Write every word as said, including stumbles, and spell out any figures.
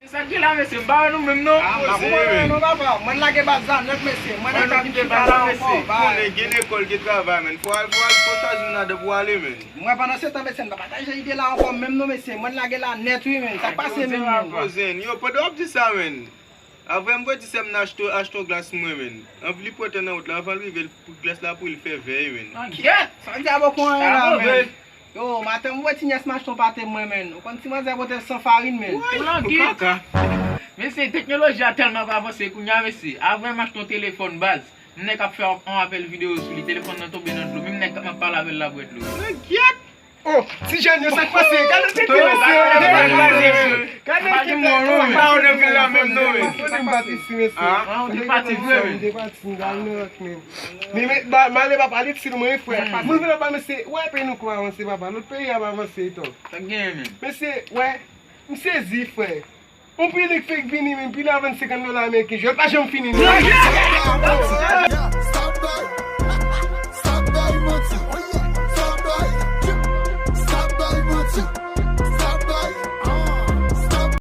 Sa k gen la, mesye, m pa wè nou menm non. Ah, m pa konprann anyen non, papa. Mwen lage baz la nèt, mesye. Mwen nan kap chita la ankò, bay. Konnen gen lekòl, gen travay, menn. Fò al, fò al, fò chwazi m ladan pou ale, menn. Mwen pandan se tan, mesye, m pa pataje ide la ankò menm non, mesye. Mwen lage la nèt, wi, menn. Sa k pase menm, menn? Yo, pandan w ap di sa, menn. Avè m vre di sè m nan achte, achte yon glas mwen, menn. Anvi li pran tan nan wout la, anvan l rive, l, pou glas la pou l fè vè, menn. Ankyèt! Sa di a bòkò anyen la, menn. Yo, maten m wè ti nyès m achte yon pate mwen, menn. Ou konn ti manzè pote l san farin, menn. Ou langi. Kaka. Mesye, teknoloji a tèlman ap avanse kounye a, mesye. Avè m achte yon telefòn baz. M nèk ap fè yon apèl videyo sou li, telefòn nan tonbe nan dlo. Menm nèg k ap pale avè l la bwè dlo. Ankyèt! Oh, ti jèn yo, sa k pase? Gade tete mesye yo. Gade tete mesye yo. Sa k pase? Mwen te pati isi, mesye. Mwen te pati, m t al nan lòt, men. Men, men, ba, m ale, papa, li ti mwen, frè. Mwen vin anba, mesye, wè peyi nou kòman avanse, papa. Lòt peyi ap avanse, etan. Sa k genyen, men? Mesye, wè, m sezi, frè. Yon pilik fèk vini, men, pilik a vennsenk dola ameriken. Jwèt pa janm fini, non.